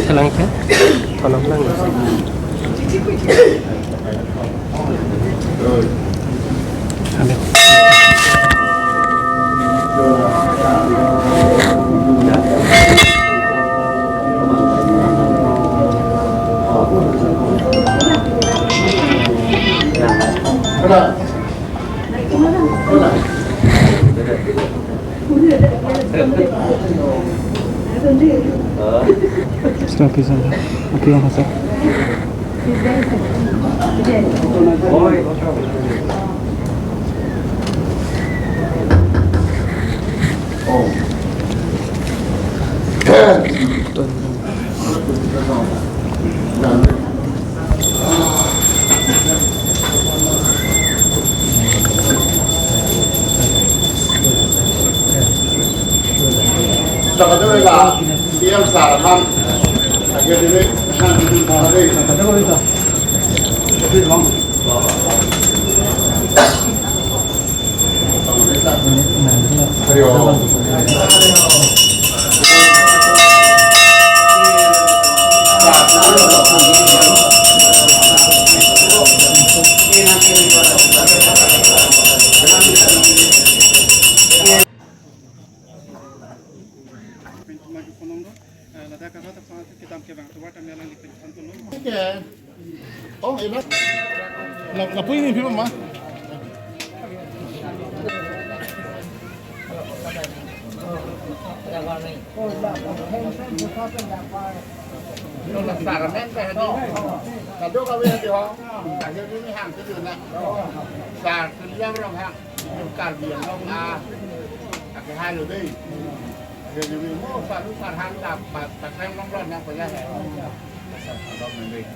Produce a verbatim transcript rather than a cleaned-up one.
Chelangke, tolong lang. Amen. Stop, sir. Okay, okay, sir. Ladak kata tepang kedam kevang tuar kami alang di pensan tulung. Oke. Oh, enak. Lap-, lapui ni, Bima, ma? Kado kami nanti ho. Kami ini hang tu na. Sar tu liang rong hang. Karbi Anglong a, akehai lo dei. Akhirnya mo Salu Sarhan ta pa-, pakleng longlo nang pajah. Salu Sarhan dei.